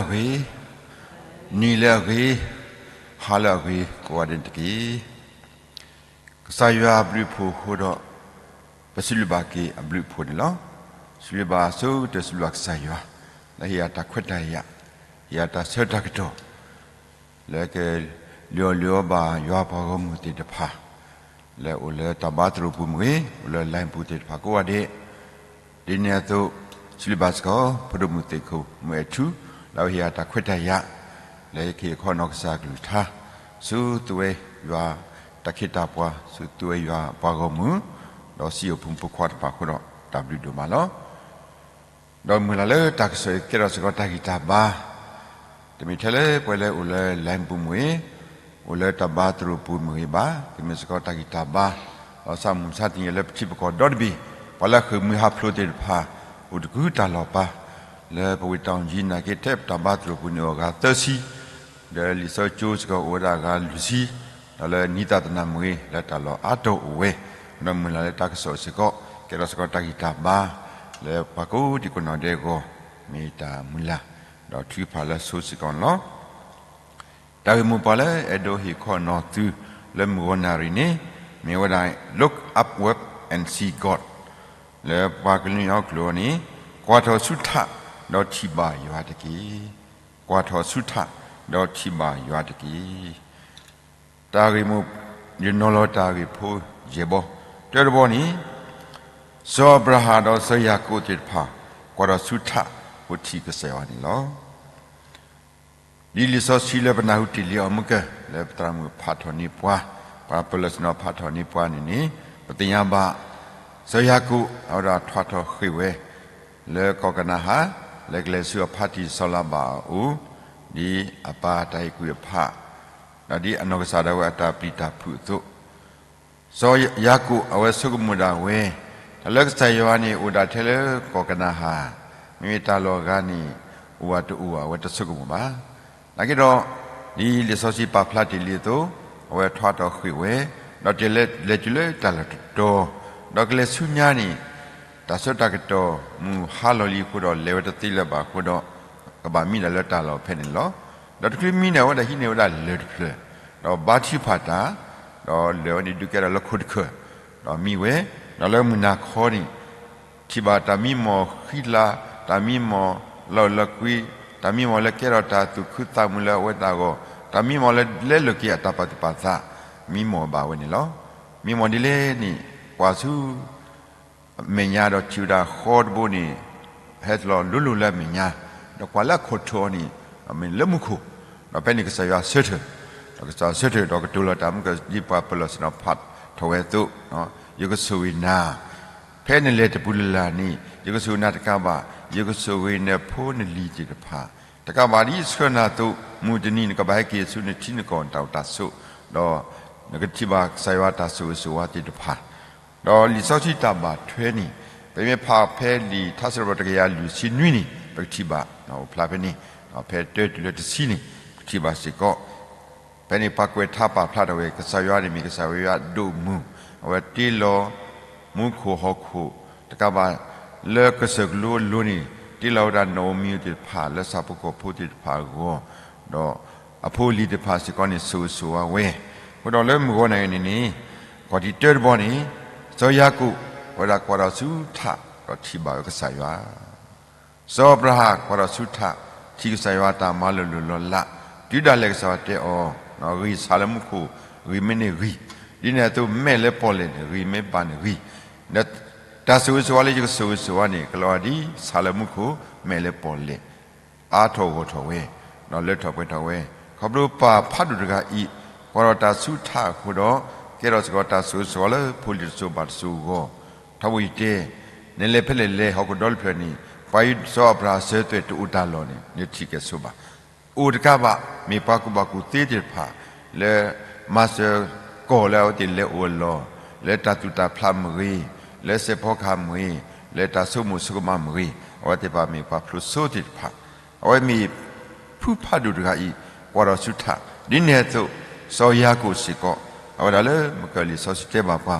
မုၢ်လၢအဂ့ၤ, နံၤလၢအဂ့ၤ, ဟါလၢအဂ့ၤကိးဂၤဒဲးန့ၣ်တက့ၢ်. ကစၢ်ယွၤအဘျုးအဖှိၣ်အဃိဒီး, ပစံးဘျုးဘၣ်က့ၤအဘျုးအဖှိၣ်န့ၣ်လီၤ. စံးဘျုးဘၣ်ဆိကတၢၢ် စံးဘျုးဘၣ်ကစၢ်ယွၤ, လၢဟ့ၣ်ယၤတၢ်ခွဲးတၢ်ယာ်, ဟ့ၣ်ယၤတၢ်ဆၢတၢ်ကတီၢ် လၢကလုၢ်အီၣ်လုၢ်အီဘၣ်ယွၤပှၤဂီၢ်မုၢ်သ့ၣ်တဖၣ်, လၢအိၣ်လၢတၢ်ဘါသရိာ်ပူၤမ့ၢ်ဂ့ၤ, အိၣ်လၢ line ပူၤသ့ၣ်တဖၣ်ကိးဂၤဒဲး, ဒ်န့ၣ်အသိး စံးဘျုးဘၣ်စ့ၢ်ကီး ဖိဒိၣ်မုၣ်သ့ၣ်ခိၣ် မုၢ်အဲၣ်ထူ လၢအဝဲဟ့ၣ်ယၤတၢ်ခွဲးတၢ်ယာ် လၢဟ့ၣ်ခ့ဟ့ၣ်ခီနီၢ်ကစၢ်အကလုၢ်ကထါ, ဆူသုဝဲယွၤတၢ်ခ့တၢ်ပှၤ, ဆူသုဝဲယွၤပှၤဂီၢ်မုၢ်, ဒီးစံးအီၤဖိမုၣ်ဖိခွါတဖၣ်အဃိဒီး တၢ်ဘျုးဒိၣ်မးလီၤ. ဒီးမုၢ်လၢ်လၢတၢ်ကစီၣ်အံၤကဲထီၣ်စ့ၢ်ကီးတၢ်ဂံၢ်တၢ်ဘါ, တမ့ၢ်ထဲလၢပှၤလၢအိၣ်လၢ line ပူၤမ့ၢ်ဂ့ၤ, အိၣ်လၢတၢ်ဘါသရိာ်ပူၤမ့ၢ်ဂ့ၤဘၣ်, ကမ့ၢ်စ့ၢ်ကီးတၢ်ဂံၢ်တၢ်ဘါ, ဒီးဆၣ်မုၢ်ဆါတနံၤအံၤလၢပထံပကီၢ်ဒီတဘ့ၣ်, ပှၤလၢအဃ့ၢ်မှံဟးဖျိးသ့ၣ်တဖၣ်, အိၣ်တကူတၢ်လီၢ်ပာ်, လၢပဝ့ၢ်တၢ်အီၣ်ကံနာ်က့ ထဲပတၢ်ဘါသရိာ်ပူၤန့ၣ်အိၣ်အဂၤသၢဆံ, ဒီးလံာ်စီဆှံကၠိစ့ၢ်ကီးအိၣ်ဝဲဒၣ်အဂၤလွံၢ်ဆံ, ဒီးလၢနံၤသၣ်သနၢ်မ့ၢ်ဂ့ၤ လၢတၢ်လီၢ်အါတီၢ်အိၣ်ဝဲ, ဒီးမုၢ်လၢ်လၢတၢ်ကစီၣ်စ့ၢ်ကီး ကဲထီၣ်စ့ၢ်ကီးတၢ်ဂံၢ်တၢ်ဘါ, လၢပှၤကိးဒံကိးနီၢ်ဒဲးအဂီၢ်, မ့ၢ်တၢ်မုၢ်လၢ်, ဒီးထုကဖၣ်လၢအဆိစ့ၢ်ကီးန့ၣ်လီၤ. တၢ်ဂ့ၢ်မိၢ်ပှၢ်လၢအဲၣ်ဒိးဟ့ၣ်ခီနီၤသု လၢမုၢ်ဂီၤနၣ်ရံၣ်န့ၣ်, မ့ၢ်ဝဲဒၣ် Look upward and see God, လၢပှၤကညီကျိာ်န့ၣ်, ကွၢ်ထီၣ်ဆူထး, ဒီးထံၣ်ဘၣ်ယွၤတက့ၢ်. ကွၢ်ထီၣ်ဆူထး, ဒီးထံၣ်ဘၣ်ယွၤတက့ၢ်. တၢ်ဂ့ၢ်မိၢ်, ယနီၤလီၤတၢ်ဂ့ၢ်ဖိယဲၢ်ဘီ, တၢတဘီန့ၣ်, စီၤအၤဘြၤဟၣ်ဒီးစီၤယၤကိာ်သ့ၣ်တဖၣ်, ကွၢ်ထီၣ်ဆူထး, ဃိထံၣ်ကစၢ်ယွၤန့ၣ်လီၤ. ဒ်လံာ်စီဆှံလၢပနၢ်ဟူတ့ၢ်လံအီၤမုၢ်ကၢၢ် လၢပသရၣ်မုၣ်ဖးထီၣ်န့ၢ်ပှၤ, ပှၤပၢၢ်လီၢ်ဆ့ၣ်နီၤဖးထီၣ်န့ၢ်ပှၤန့ၣ်န့ၣ်, ပသ့ၣ်ညါဘၣ်, စီၤယၤကိာ် အဝဲဒၣ်ထွဲထီၣ်ဃ့ၢ်ဝဲ လၢကီၢ်ကနၤဧၣ်, လၢကလဲၤဆူအဖါတံၢ်စီၤလၤဘၣ်အအိၣ်, ဒ်အပၢ်တၢ်ဟ့ၣ်ကူၣ်အဖး, ဒီးဒ်အနီၢ်ကစၢ်ဒၣ်ဝဲအတၢ်ပျံၤတၢ်ဖုးအသိး စီၤယၤကိာ်အဝဲဆိကမိၣ်ဒၣ်ဝဲ, တၢ်လၢကစၢ်ယွၤန့ၣ်အိၣ်ဒၣ်ထဲလၢကီၢ်ကနၤဧၣ်, မ့မ့ၢ်တၢ်လီၢ်အဂၤန့ၣ်, အိၣ်ဧါတအိၣ်ဧါ အဝဲတဆိကမိၣ်ဘၣ်. နာ်က့ဒီး, ဒ်လံာ်စီဆှံပာ်ဖျါတ့ၢ်လံအသိး, အဝဲထွဲထီၣ်ဃ့ၢ်ဝဲ, ဒီးတဲလဲၤတုၤလၢတၢ်လီၢ်တတီၤ, ဒီးကလဲၤဆူညါန့ၣ်, တၢ်ဆၢတၢ်ကတီၢ်မုၢ်ဟါလီၤလံအဃိဒီး လဲၤဝဲတသ့လၢၤဘၣ်အဃိဒီး, ကဘၣ်မံဒၣ်လၢတၢ်လီၢ်ဖဲန့ၣ်လီၤ. ဒီးတချုးမံန့ၣ် အဝဲဒၣ်ဟံးန့ၢ်ဝဲဒၣ်လၢၢ်တဖျၢၣ်, ဒီးဘါထုကဖၣ်တၢ်, ဒီးလၢၢ်ဝဲန့ၣ်ဒုးကဲထီၣ်လၢခိၣ်တခၢၣ်, ဒီးမံဝဲ, ဒီးလၢမုၢ်နၤခီန့ၣ်, ထံၣ်ဘၣ်တၢ်မံမီၢ်ဃံလၤ, တၢ်မံမီၢ်လီၢ်လၢကွံ, တၢ်မံမီၢ်လၢကဲထီၣ်တၢ်သူၣ်ခုသးမုာ်လၢအဝဲသ့ၣ်အဂီၢ်, တၢ်မံမီၢ်လၢလဲလိာ်က့ၤအတၢ်ပာ်သူၣ်ပာ်သး, မံမီၢ်ဘၣ်ဝဲန့ၣ်လီၤ. မံမီၢ်ဒ်လဲၣ်န့ၣ်, ကွၢ်ဆူ အမဲာ်ညါဒီးထံၣ်ဝဲဒၣ်ဃီတဘိန့ၣ်, ဟဲတလီၤလိၤလိၤလၢအမဲာ်ညါ, ဒီးကွၢ်လၢအခီၣ်ထံးအီၤန့ၣ်, မ့ၢ်လၢမူခိၣ်, ဒီးဖဲန့ၣ်ကစၢ်ယွၤဆၢထၢၣ်, ဒီးကစၢ်ယွၤဆၢထၢၣ်ဒီးကတိၤလီၤတၢ်မုၢ်ကၢၢ်ဒ်ပှၤပၢၢ်လီၢ်ဆ့ၣ်နီၤဖးထီၣ်ဝဲအသိး, ယကဆိၣ်ဂ့ၤနၤ, ဖဲနလဲၤတပူၤလၢ်လၢ်န့ၣ်, ယကဆိၣ်ဂ့ၤနၤတကးဘၣ်, ယကဆိၣ်ဂ့ၤနဖိနလံၤသ့ၣ်တဖၣ်, တကးဘၣ်ဒ်ဆှၢနၤအသိး, မုၢ်တနံၤနကဘၣ်ဟဲက့ၤဆူနထံနကီၢ်နတၢ်အိၣ်တၢ်ဆိး, ဒီးနကထံၣ်ဘၣ်ကစၢ်ယွၤတၢ်ဆိၣ်ဂ့ၤဆိၣ်ဝါသ့ၣ်တဖၣ် ဒီးလံာ်စီဆှံတၢ်ဘၣ်ထွဲန့ၣ်, ပမ့ၢ်ဖးဖဲလံာ်ထါစံးပတြၢၤတကယၤလွံၢ်ဆံနွံန့ၣ်, ပကထံၣ်ဘၣ်, အိၣ်ဖျါဖဲန့ၣ်, ဖဲတၢတုၤလၢတဆံန့ၣ်, ပကထံၣ်ဘၣ်စ့ၢ်ကီး, ဖဲန့ၣ်ပှၤကွဲးထါပာ်ဖျါထီၣ်ဝဲ ကစၢ်ယွၤန့ၣ်မ့ၢ်ကစၢ်ယွၤဒိၣ်မုၢ်, အဝဲတ့လီၤ မူခိၣ်ဟီၣ်ခိၣ်, တကးဘၣ်, လၢကစၢၢ်ကလိအလိၤန့ၣ်, တ့လီၤဝဲဒၣ်နီၣ်ဧိၤမံၤဧိၤသ့ၣ်တဖၣ် လၢဆၣ်ဖိကီၢ်ဖိသ့ၣ်တဖၣ်အဂီၢ်, ဒီးအဖိအလံၤသ့ၣ်တဖၣ်စ့ၢ်ကီးန့ၣ် ဆိၣ်ဂ့ၤဆိၣ်ဝါဝဲ, အဃိဒီးလၢမုၢ်ဂီၤနၤအံၤန့ၣ်န့ၣ်, ကွၢ်ထံတၢတဘီန့ၣ်, စီၤယၤကိာ်, အဝဲဒၣ်ကွၢ်ထီၣ်ဆူထး, ဒီးထံၣ်ဘၣ်ဝဲကစၢ်ယွၤ စီၤအၤဘြၤဟၣ်ကွၢ်ထီၣ်ဆူထး, ထံၣ်ကစၢ်ယွၤတၢ်မၤလိာ်လိာ်လီၤလး, တုၤဒၣ်လဲာ်ကစၢ်ယွၤတဲအီၤ, ဂံၢ်ဆၣ်လၢမူခိၣ်, ဂံၢ်မ့ၢ်န့ၢ်ဂံၢ်, ဒ်န့ၣ်အသိးမဲာ်လၢပီၣ်လဲၣ်န့ၣ် ဂံၢ်မ့ၢ်ဘၣ်န့ၣ်ဂံၢ်, ဒီးတၢ်ဆိၣ်ဂ့ၤဆိၣ်ဝါလၢယကဆိၣ်ဂ့ၤဆိၣ်ဝါန့ၣ် ကလီၤဂာ်ဒ်ဆၣ်လၢမူခိၣ်, မဲာ်လၢပီၣ်လဲၣ်, အါထီၣ်ဂီၢ်ထီၣ်ဝဲ, ဒီးလၢထီၣ်ပှဲၤထီၣ်ဝဲ, ခီဖျိပၢ်ဖးဒိၣ်တဂၤအံၤ, ကွၢ်ထီၣ်တၢ်ဆူထးအဃိဒီး, ကဲထီၣ်စ့ၢ်ကီးတၢ်ဆိၣ်ဂ့ၤဆိၣ်ဝါလၢဖိလံၤတစိၤဘၣ်တစိၤအဂီၢ်, ထီဘိယတဲ, နလဲၤဖဲလဲၣ်လဲၤဟီၣ်ခိၣ်ဒီတဖျၢၣ်န့ၣ်, ပှၤအံၤစီၤအၤဘြၤဟၣ်စၢၤသွဲၣ်တအိၣ်တၢ်လီၢ်န့ၣ် နထံၣ်က့ၤဆိဘၣ်. အိၣ်တကးဘၣ် မ့ၢ်ပှၤကူၣ်ဘၣ်ကူၣ်သ့သ့ၣ်တဖၣ်, လၢမၤစၢၤကီၢ်လၢအဝဲသ့ၣ်လဲၤအိၣ်အလီၢ်, လၢတၢ်သူၣ်တၢ်ဖျးမ့ၢ်ဂ့ၤ, လၢစဲးဖီကဟၣ်မ့ၢ်ဂ့ၤ, လၢတၢ်ဆိကမိၣ်ဆိကမးမ့ၢ်ဂ့ၤ, အဝဲသ့ၣ်တဖၣ်မ့ၢ်ပှၤဖျိးစိသ့ၣ်တဖၣ်, အဝဲမ့ၢ် ဖုဖးဒိၣ်တဂၤအံၤ, ကွၢ်ထီၣ်ဆူထး, ဒ်န့ၣ်အသိး, စီၤယၤကိာ်စ့ၢ်ကီး, အဝဲဒၣ်လၢမုၢ်ကၢၢ်လံာ်စီဆှံတဲဘၣ်ပှၤ,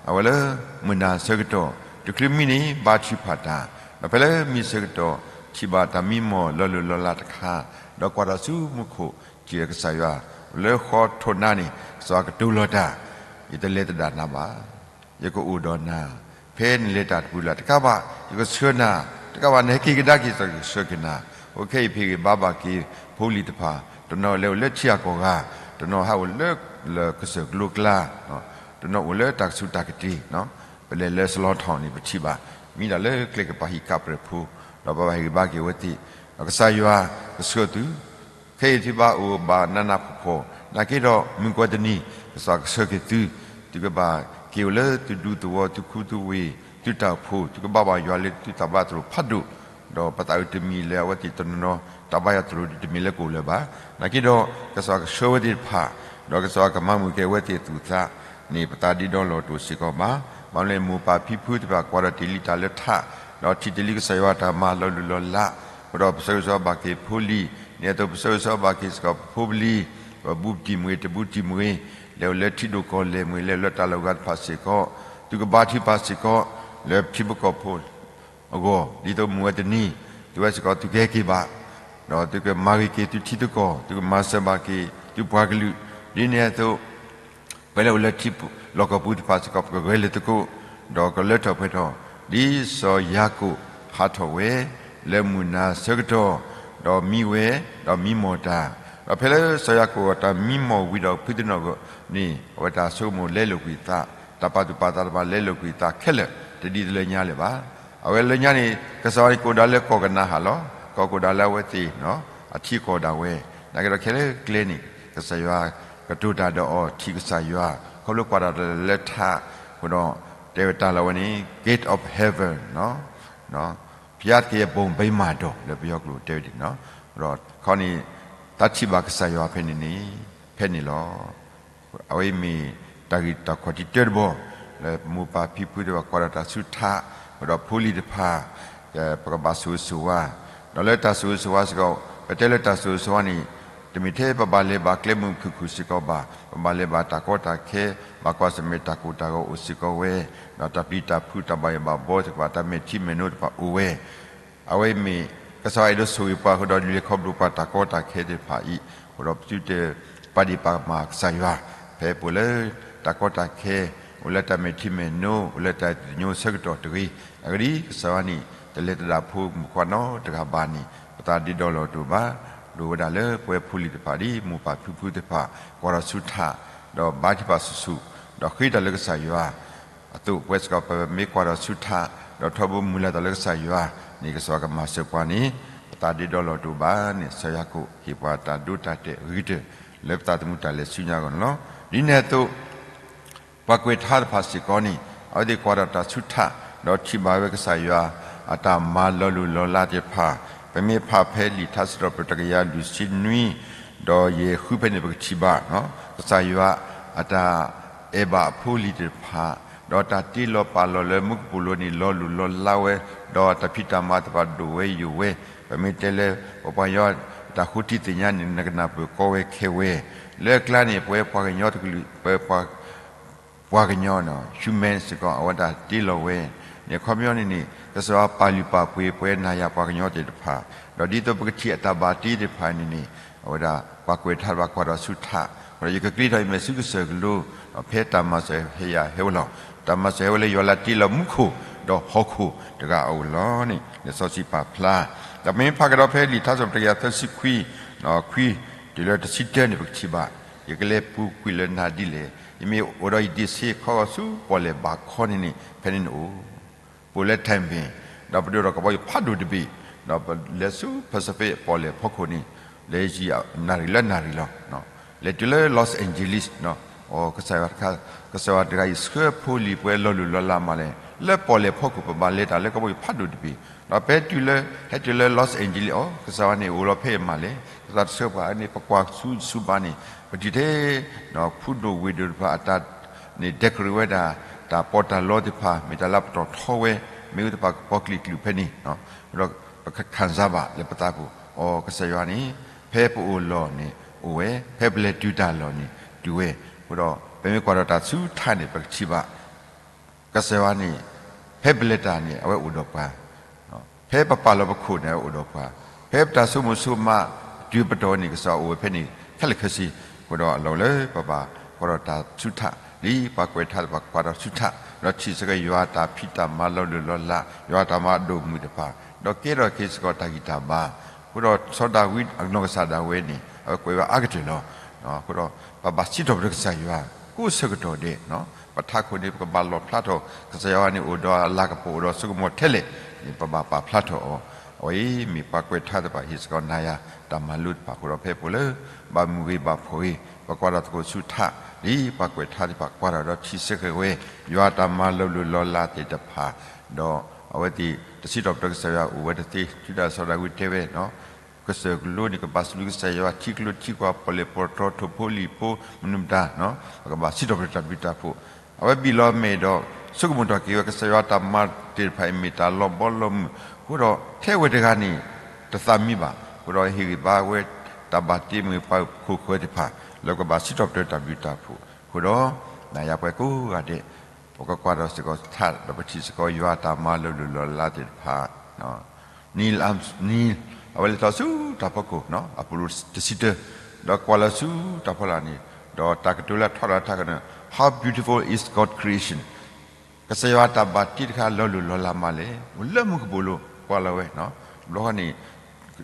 အဝဲလၢမုၢ်နၤဆၢကတီၢ်, တချုးမံန့ၣ်ဘါထုကဖၣ်တၢ်, ဒီးဖဲလၢမံဆၢကတီၢ်, ထံၣ်ဘၣ်တၢ်မံမီၢ်လီၤလိၢ်လီၤလးတခါ, ဒီးကွၢ်ထီၣ်ဆူမူခိၣ် စံးကစၢ်ယွၤ, လၢဃီထိးနါန့ၣ် ကစၢ်ယွၤကတိၤလီၤတၢ်, ယတလဲၤသဒၣ်နၤဘၣ်. ယကအိၣ်ဒီးနၤ ဖဲနလဲၤတၢ်တပူၤလၢ်, တကးဘၣ် ယကဆှၢနၤ, တကးဘၣ် နဟဲက့ၤကဒါက့ၤ ကစၢ်ယွၤကဆှၢက့ၤနၤ. အခဲအံၤ ဖံးဂ့ၤဘါဘၣ်က့ၤဖိလံၤတဖၣ်, တနီၤလဲၤအိၣ်လၢထံဂၤကီၢ်ဂၤ, တနီၤဟးအိၣ်လၢ လၢကစၢၢ်ကလိကျါ, တနီၤအိၣ်လၢတၢ်ကဆူးတၢ်ကတ့ၢ်, ပလဲၤလၢစလီထီၣ်န့ၣ် ပထံၣ်ဘၣ်, မ့ၢ်ဒၣ်လၢကျဲကပၤဟံၣ်ကးပြဲးဖိ, ဒီးပဘၣ်ဟ့ၣ်ဂ့ၤဘါက့ၤအဝဲသ့ၣ်, ဒီးကစၢ်ယွၤကဆှၢသု ခဲအံၤသုဘၣ်အိၣ်ဘၣ်နးနးဖှီၣ်ဖှီၣ်, နာ်က့ဒီးမုၢ်ကီးတနံၤ ကစၢ်ယွၤကဆှၢက့ၤသု, သုကဘၣ်က့ၤအိၣ်လၢသုဒူသဝီ သုခူသုဝ့ၢ် သုတၢ်အိၣ်ဖှိၣ်, သုကဘၣ်ဘၣ်ယွၤလၢသုတၢ်ဘါသရိာ်ဖးဒိၣ်, ဒီးပသးအုးတမံၤလၢအဝဲသ့ၣ်တနီၤနီၤ တၢ်ဘါယွၤသရိာ်ဒ်တမ့ၢ်လၢကအိၣ်လၢၤဘၣ်. နာ်က့ဒီး ကစၢ်ယွၤကဆှၢဝဲသ့ၣ်တဖၣ်, ဒီးကစၢ်ယွၤကမၤမုာ်က့ၤအဝဲသ့ၣ်အသူၣ်အသးန့ၣ် ပသးဒ့ဒီလီၤတိာ်စ့ၢ်ကီးဘၣ်. ဘၣ်မနုၤလဲၣ် မိၢ်ပၢ်ဖံဖုသ့ၣ်တဖၣ် ကွၢ်ဒီးတ့ၢ်လံတၢ်လၢထး, ဒီးထံၣ်တ့ၢ်လံကစၢ်ယွၤတၢ်မၤလီၤလိၢ်လီၤလး, အဃိဒီးပဆၢဂ့ၤဆၢဝါဘၣ်က့ၤဖိလံၤ, ဒ်န့ၣ်အသိး ပဆၢဂ့ၤဆၢဝါဘၣ်က့ၤစ့ၢ်ကီးပဖိပလံၤ, ပဘူးပတံၢ်မ့ၢ်ဂ့ၤ တဘူးတံၢ်မ့ၢ်ဂ့ၤ, လဲၤအိၣ်လၢထံဒိၣ်ကီၢ်လဲၢ်မ့ၢ်ဂ့ၤ လဲၤလၢတၢ်လီၢ်ဂၤတဖၣ်စ့ၢ်ကီး, သုကဘါထုကဖၣ်စ့ၢ်ကီး လၢပထံဖိကီၢ်ဖိအဂီၢ်, ဒ်သိးမုၢ်ဝဲတနံၤ သုဝဲစ့ၢ်ကီးသုကဟဲက့ၤဘၣ်, ဒီးသုကမၤဂ့ၤက့ၤသုထံသုကီၢ်, သုကမၤစၢၤဘၣ်က့ၤသုပှၤကလုာ်, ဒ်န့ၣ်အသိး ပှၤလၢအိၣ်လၢထံလီၢ်ကီၢ်ပူၤတဖၣ်စ့ၢ်ကီး ပကဂဲၤလၢသကိး, ဒီးကလၢထီၣ်ပှဲၤထီၣ်, ဒ်စီၤယၤကိာ်ဟးထီၣ်ဝဲ လၢမုၢ်နၤဆၢကတီၢ်, ဒီးမံဝဲ, ဒီးမံမီၢ်တၢ်, ဒီးဖဲလၢစီၤယၤကိာ်အတၢ်မံမီၢ်ဝံၤဒီးဖုသနၢၣ်န့ၣ် အဝဲတၢ်ဆိကမိၣ်လဲလိာ်ကွံာ်အသး, တၢ်ပာ်သူၣ်ပာ်သးတဖၣ်လဲလိာ်ကွံာ်အသးခဲလၢာ် တဒ်သိးလၢညါလၢၤဘၣ်. အဝဲလၢညါန့ၣ် ကစၢ်ယွၤန့ၣ်ကိးဒၣ်လၢကီၢ်ကနၤအၣ်လီၤ, ကီၢ်ကိးဒၣ်လၢအဝဲသ့ၣ် အထံအကီၢ်ဒၣ်ဝဲ, နာ်က့ဒီးခဲလၢာ်ကျဲန့ၣ် ကစၢ်ယွၤကတိၤတၢ်ဒီးအီၤ ထံၣ်ကစၢ်ယွၤ, ခီဖျိကွၢ်တၢ်လၢထး, အဃိဒီး တဲဝဲတၢ်လၢအဝဲန့ၣ် gate of heaven, ဘုရားသခင်ရဲ့ဘုံဗိမာန်တော် လၢပယီၤကျိာ်တဲဝဲဒ်န့ၣ်, ဒီးခီန့ၣ် တၢ်ထံၣ်ဘၣ်ကစၢ်ယွၤဖဲန့ၣ်န့ၣ် ဖဲန့ၣ်လီၤ. အဝဲအံၤမ့ၢ်တၢ်ဂ့ၢ်တၢ်ခီၣ်ထံးတၢတဘီ လၢမိၢ်ပၢ်ဖံဖုသ့ၣ်တဖၣ်ကွၢ်ဒီးတၢ်ဆူၣ်ထး, ဒီးဖိလံၤတဖၣ် ပကဘၣ်ဆိၣ်ဂ့ၤဆိၣ်ဝါ, ဒီးလၢတၢ်ဆိၣ်ဂ့ၤဆိၣ်ဝါစ့ၢ်ကီး ပတဲလၢတၢ်ဆိၣ်ဂ့ၤဆိၣ်ဝါန့ၣ် တမ့ၢ်ထဲပဘၣ်လဲၤဘၣ်ကျဲမုာ်ခုၣ်ခုၣ်စ့ၢ်ကီးဘၣ်, ပဘၣ်လဲၤဘၣ်တၢ်ကီတၢ်ခဲ, ဘၣ်ကွၢ်ဆၢၣ်မဲာ်တၢ်ကိၢ်တၢ်ဂီၤအိၣ်စ့ၢ်ကီးဝဲ, ဒီးတၢ်ပျံၤတၢ်ဖုးတၢ်ဘၣ်ယိၣ်ဘၣ်ဘီသ့ၣ်တဖၣ် တၢ်မဲာ်ထံမဲာ်နိတဖၣ်အိၣ်ဝဲ အဝဲမ့ၢ် ကစၢ်ယွၤအဲၣ်ဒိးဆိၣ်ဂ့ၤပှၤအဃိဒီး လဲၤခီဖျိပှၤတၢ်ကီတၢ်ခဲသ့ၣ်တဖၣ်အံၤ, အဃိဒီးပသုတပာ်ဒ့ၣ်ပာ်ကမၣ်ကစၢ်ယွၤ, ဖဲပအိၣ်လၢတၢ်ကီတၢ်ခဲ, အိၣ်လၢတၢ်မဲာ်ထံမဲာ်နိ, အိၣ်လၢတၢ်သညိဆၢကတီၢ်တဂ့ၤ, အဂ့ၢ်ဒ်အံၤ ကစၢ်ယွၤန့ၣ် တလဲၤသဒၣ်ဖိမုၣ်ခွါနီတဂၤဘၣ်န့ၣ် ပသးဒ့ဒီလီၤတိာ်ဘၣ်, ဒိၣ်ဝဲဒၣ်လၢပဝဲဖိလံၤတဖၣ် ဒ်မိၢ်ပၢ်ဖံဖုသ့ၣ်တဖၣ် ကွၢ်ထီၣ်ဆူၣ်ထး, ဒီးဘါထုကဖၣ်ဆူၣ်ဆူၣ်, ဒီးဃ့တၢ်လၢကစၢ်ယွၤ အသိးပဝဲစ့ၢ်ကီး ပမ့ၢ်ကွၢ်ထီၣ်ဆူၣ်ထး, ဒီးထီဘိမုၢ်လၢ်တၢ်လၢကစၢ်ယွၤန့ၣ် ကစၢ်ယွၤကမၤစၢၤပှၤန့ၣ် ပသးဒ့ဒီလီၤတိာ်ဘၣ်န့ၣ် စီၤယၤကိာ်ဟ့ၣ်ပှၤတၢ်ဒိတၢ်တဲာ်အဂ့ၤကတၢၢ် လၢပသးသမူတၢ်လဲၤဆူညါအဂီၢ်န့ၣ်လီၤ. ဒ်န့ၣ်အသိး ပှၤကွဲးထါတဖၣ်စ့ၢ်ကီးန့ၣ် အဝဲသ့ၣ်ကွၢ်ထီၣ်တၢ်ဆူၣ်ထး, ဒီးထံၣ်ဘၣ်ဝဲကစၢ်ယွၤ အတၢ်မၤလီၤလိၢ်လီၤလးသ့ၣ်တဖၣ်, ပမ့ၢ်ဖးဖဲလံာ်ထါစံးထီၣ်ပတြၢၤတကယၤလွံၢ်ဆံနွံ ဒီးယဲၢ်ဃုဖဲန့ၣ် ပကထံၣ်ဘၣ် ကစၢ်ယွၤအတၢ်အဲၣ်ဘၣ်အဖိအလံၤသ့ၣ်တဖၣ်, ဒီးတၢ်တ့လီၤပာ်လီၤလၢမူကပိာ်လိၤန့ၣ် လီၤလိၢ်လီၤလးဝဲ, ဒီးတၢ်ဖံးတၢ်မၤသ့ၣ်တဖၣ်ဒိၣ်ဝဲယိာ်ဝဲ, ပမ့ၢ်တဲလၢ ပပှၤကညီတၢ်ဃုထံသ့ၣ်ညါန့ၣ် နကနၢ်ပၢၢ်ကီဝဲခဲဝဲ, လၢအကျါန့ၣ် ပဝဲပှၤကညီတကလုာ် ပဝဲပှၤ ပှၤကညီ human စ့ၢ်ကီး အဝဲဒၣ်တ့လီၤဝဲန့ၣ် အခီပညီန့ၣ်န့ၣ် ကစၢ်ယွၤပာ်လုၢ်ပာ်ပှ့ၤပဝဲနၤယၤပှၤကညီသ့ၣ်တဖၣ်, ဒီးဒ်သိးပကထံၣ်အတၢ်ဘၣ်တ့သ့ၣ်တဖၣ်န့ၣ်န့ၣ် အဝဲဒၣ်ပှၤကွဲးထါတဖၣ်ကွၢ်ထီၣ်ဆူၣ်ထး, ဒီးယကကျ့ထီၣ်အံၤမဲာ်ဆူကစၢၢ်ကလိ ဒီးဖဲတၢ်မၤစၢၤဟဲယၤဟဲဝဲလီၤ. တၢ်မၤစၢၤဟဲဝဲလၢယွၤလၢတ့လီၤမူခိၣ် ဒီးဟီၣ်ခိၣ်တဂၤအအိၣ်လီၤန့ၣ် လံာ်စီဆှံပာ်ဖျါ, ဒီးပမ့ၢ်ဖးကဒီးဖဲလံာ်ထါစံးထီၣ်ပတြၢၤတကယၤသၢဆံခွံ ခွံ တုၤလၢတဆံတၢန့ၣ် ပကထံၣ်ဘၣ်, ယကလဲၤပူၤကွံာ်လၢနၤဒ်လဲၣ်, ယမ့ၢ်အိၣ်ဒီးယဒ့ၣ်ဆ့ခီဂီၤဆူပီၣ်လဲၣ်ဘၣ်ခီန့ၣ်န့ၣ် ဖဲန့ၣ်နအိၣ်, ပအိၣ်လၢ Taiping ဒီးပဒိၣ်ဒီးကဘီယူၤဖးဒိၣ်တဘ့ၣ်, ဒီးပလဲၤဆူ Pacific ပီၣ်လဲၣ်ဖီခိၣ်န့ၣ် လဲၤယံာ်နၣ်ရံၣ်လၢနၣ်ရံၣ်လီၤ. လဲၤတုၤလၢ Los Angeles, အကစၢ်ယွၤတခါ, ကစၢ်ယွၤတဂၤအံၤဆှၢဖိလံၤပှဲၤလီၤလိၢ်လီၤလးမးလဲၣ်, လၢပီၣ်လဲၣ်ဖီခိၣ်ပဘၣ်လဲၤတၢ်လၢကဘီယူၤဖးဒိၣ်တဘ့ၣ်, ဒီးဖဲတုၤလၢ ဟဲတုၤလၢ Los Angeles အီၤ ကစၢ်ယွၤန့ၣ်အိၣ်လီၤဖဲအံၤမးလဲၣ်, ကစၢ်တဆှၢပှၤန့ၣ် ပကွၢ်ဆူၣ်ဆူၣ်ဘၣ်န့ၣ် ပထံၣ်ထဲ ဖုဒိၣ်ဝ့ၢ်ဒိၣ်တဖၣ်အတၢ်န့ၣ် decorate ဝဲဒၣ် တၢ်ပီးတၢ်လီသ့ၣ်တဖၣ် မ့ၢ်တၢ်လၢပတီၢ်ထီဝဲ, မ့ၢ်ဝဲသ့ၣ်တဖၣ်ကပီၤကျံၣ်ကျုာ်ဖဲန့ၣ်, ဒီးပကခံစားဘၣ်လၢပသးပူၤ, အီၤကစၢ်ယွၤန့ၣ် ဖဲပအိၣ်လီၢ်န့ၣ်အိၣ်ဝဲ, ဖဲပလဲၤတုၤတၢ်လီၢ်န့ၣ်တုၤဝဲ, အဃိဒီး ပမ့ၢ်ကွၢ်ဒီးတၢ်ဆူၣ်ထးန့ၣ် ပကထံၣ်ဘၣ် ကစၢ်ယွၤန့ၣ် ဖဲပလဲၤတၢ်န့ၣ် အဝဲအိၣ်ဒီးပှၤ, ဖဲပပာ်လီၤပခိၣ်န့ၣ်အိၣ်ဒီးပှၤ, ဖဲပတၢ်ဆိကမိၣ်ဆိကမးတုၤပတီၢ်န့ၣ် ကစၢ်ယွၤအိၣ်ဝဲဖဲန့ၣ် ခဲလၢာ်ခဲဆ့, အဃိဒီးအလီၢ်လၢပဘၣ်ကွၢ်ဒီးတၢ်ဆူၣ်ထး, ဒ်ပှၤကွဲးထါသ့ၣ်တဖၣ်ကွၢ်ဒီးဆူၣ်ထး, ဒီးထံၣ်ဆၢက့ၤယွၤအတၢ်ဖံးတၢ်မၤလီၤလိၢ်လီၤလး, ယွၤအတၢ်မၤအဒိၣ်မုၢ်တဖၣ်, ဒီးကဲထီၣ်က့ၤစ့ၢ်ကီးတၢ်ဂံၢ်တၢ်ဘါ, အဃိဒီးစီၤဒၤဝံးအနီၢ်ကစၢ်ဒၣ်ဝဲန့ၣ် အဝဲကွဲးဝဲအါကတၢၢ်လီၤ. အဃိဒီး ပဘၣ်စံးထီၣ်ပတြၢၤကစၢ်ယွၤ ကိးဆၢကတီၢ်ဒဲး, ပထးခိၣ်န့ၣ် ပကဘၣ်လီၣ်ဖျါထီၣ် ကစၢ်ယွၤန့ၣ်အိၣ်ဒီးအလၤကပီၤအိၣ်ဒီးဆိကမိၣ်ထဲလဲၣ်န့ၣ် ပဘၣ်ပာ်ဖျါထီၣ်အီၤ, အဝဲအံၤမ့ၢ်ပှၤကွဲးထါသ့ၣ်တဖၣ်ဟ့ၣ်စ့ၢ်ကီးနၤယၤတၢ်မၤလိာ်သ့ၣ်တဖၣ်အဃိဒီး ဖဲပအိၣ်လၢ ဘၣ်မုာ်ဂ့ၤဘၣ်ဖှီၣ်ဂ့ၤ ပကွၢ်ဒီးသကိးဆူၣ်ထး, ဒ်ပှၤကွဲးထါသ့ၣ်တဖၣ်ကွၢ်ဒီးဒီးထံၣ်ဆၢက့ၤဝဲ ယွၤတၢ်မၤလီၤလိၢ်လီၤလးသ့ၣ်တဖၣ်, ဒီးအဝဲသ့ၣ်တစံးထီၣ်ပတြၢၤကစၢ်ယွၤအိၣ်ဝဲတသ့ တုၤဒၣ်စီၤဒၤဝံးတဲဝဲ ကစၢၢ်ကလိန့ၣ် ကဘၣ်စံးဘျုးကစၢ်ယွၤထံကျိထံကွာ်ပီၣ်လဲၣ်ပီၣ်တြီထိၣ်ဖိလံၣ်ဖိမနုၤမတၤ, ပကဘၣ်စံးထီၣ်ပတြၢၤတၢ်ဘျုးတၢ်ဖှိၣ်, အဝဲဘံၣ်လီၤမဲာ်ဒီး ဆိကမိၣ်ထီၣ်က့ၤဝဲ ကစၢ်ယွၤတၢ်မၤသ့ၣ်တဖၣ်အံၤမ့ၢ်တၢ်လီၤဘီလီၤမုၢ်, အဃိဒီးထဲဝဲတဂၤန့ၣ် တသးမံဘၣ်, အဃိဒီးဟ့ၣ်ဂံၢ်ဘါဝဲ တၢ်ဘၣ်တ့မ့ၢ်ပှၤခိၣ်ဃၢၤသ့ၣ်တဖၣ် လၢကဘၣ်စံးထီၣ်ပတြၢၤတၢ်ဘျုးတၢ်ဖှိၣ်, အဃိဒီး နၤယၤပှၤကိးဂၤဒဲး ပကကွၢ်ဒီးစ့ၢ်ကီးဆူၣ်ထး ဒီးပထံၣ်စ့ၢ်ကီးယွၤတၢ်မၤလီၤလိၢ်လီၤလးသ့ၣ်တဖၣ်, နံၤ အဝဲလဲၤထီၣ်ဆူတၢ်ဖီခိၣ် အပီၤလိၣ်တဆံတၢ, ဒီးကွၢ်လီၤဆူတၢ်ဖီလာ်န့ၣ်, ဒီးတၢ်ကတိၤလၢထီၣ်ဒီးတၢ်ကနၢၤ How beautiful is God's creation, ကစၢ်ယွၤတၢ်ဘၣ်တ့တခါလီၤလိၢ်လီၤလးမးလဲၣ်, အိၣ်လၢမူကပိာ်လိၤ ကွၢ်လီၤဝဲ, တဘျီဃီန့ၣ်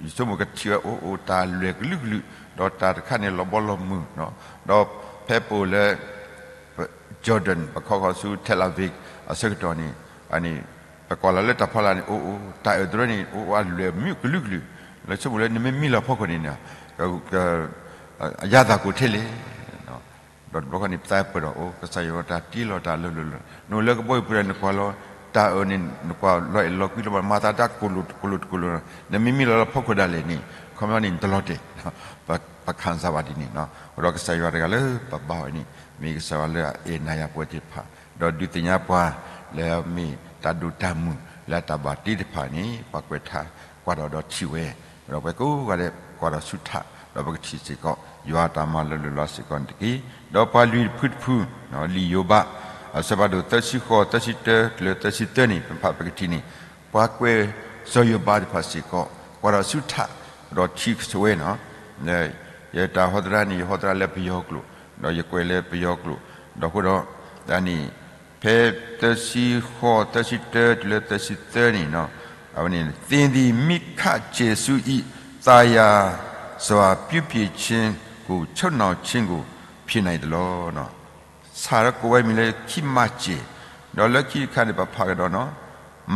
ယဆိကမိၣ်ကထံၣ်ဝဲအိၣ်အိၣ်တၢ်လွဲၢ်ကလုာ်ကလုာ်, ဒီးတၢ်တခါန့ၣ်လီၤဘီလီၤမုၢ်, ဒီးဖဲပအိၣ်လၢ Jordan ပခီဃီဆူ Tel Aviv အဆၢကတီၢ်န့ၣ်, န့ၣ် ပကွၢ်လီၤလၢတၢ်ဖီလာ်န့ၣ် အိၣ်အိၣ်တၢ်အၢၣ်တရၢန့ၣ် အိၣ်အိၣ်အလွဲၢ်မုၢ်ကလုာ်ကလုာ်, လၢဆိကမိၣ်လၢနမ့ၢ်မံလီၤဖီခိၣ်န့ၣ် အရသာကိုထဲလဲၣ်, ဒီးတဘျီဃီန့ၣ် ပသးပၢၢ်ဒီးအိၣ် ကစၢ်ယွၤတၢ်တ့လီၤတၢ်လီၤလိၢ်လီၤ, နအိၣ်လၢကဘီယူၤပူၤဒီးနကွၢ်လီၤ တၢ်အၢၣ်န့ၣ် နကွၢ်လီၤအဲၣ်လီၤကွံလီၤဘၣ် မၤသးတၢ်ကိၢ်လိာ်တကိၢ်လိာ်တကိၢ်လိာ်, နမ့ၢ်မံလီၤလၢဖီခိၣ်ဒၣ်လဲာ်န့ၣ် ခီပညီန့ၣ် နတလီၤတဲာ်, ပ ပခၣ်စၢ်ဘၣ်ဒ်န့ၣ်, အဃိဒီးကစၢ်ယွၤတဂၤလၢပဘါဝဲန့ၣ် မ့ၢ်ကစၢ်ယွၤလၢအအဲၣ်နၤယၤပဝဲသ့ၣ်တဖၣ်, ဒီးဒုးသ့ၣ်ညါပှၤလၢမ့ၢ်တၢ်ဒိၣ်တၢ်မုၢ်လၢအတၢ်ဘၣ်တ့တဖၣ်န့ၣ် ပှၤကွဲးထါကွၢ်ဒီးဒီးထံၣ်ဝဲ, ဒီးပှၤကိးဂၤဒဲးကွၢ်ဒီးဆူၣ်ထး ဒီးပကထံၣ်စ့ၢ်ကီး ယွၤတၢ်မၤလီၤလိၢ်လီၤလးစ့ၢ်ကီးန့ၣ်တက့ၢ်. ဒီးပှၤလွံၢ်တဖုတဖု, လံာ်ယိၤဘး အဆၢဖးဒိၣ်သၢဆံဃိး သၢဆံတၢ တုၤလၢသၢဆံသၢန့ၣ် ပဖးပကထံၣ်န့ၣ်, ပှၤကွဲးစီၤယိၤဘးတဖၣ်စ့ၢ်ကီး ကွၢ်ဒီးဆူၣ်ထး ဒီးထံၣ်ဆိဝဲန့ၣ်, ယတၢ်ဟီသရၣ်န့ၣ် ယဟီသရၣ်လၢပယီၤကျိာ်, ဒီးယကွဲးလၢပယီၤကျိာ်, ဒီးအဃိဒီး ဒ်န့ၣ် ဖဲသၢဆံဃိး သၢဆံတၢ တုၤလၢသၢဆံသၢန့ၣ်, အဝဲန့ၣ် သင်သည်မီးခတ်ကျဲစုအံၤ သာယာစွာပြုပြင်ခြင်းကို ချုပ်နှောင်ခြင်းကို ဖြေနိုင်သလော, ဆၣ်ဒီးကိးဝဲမံၤလၢခံမၤစဲး, ဒီးလၢခံတခါန့ၣ် ပဖးကဒီးန့ၣ်,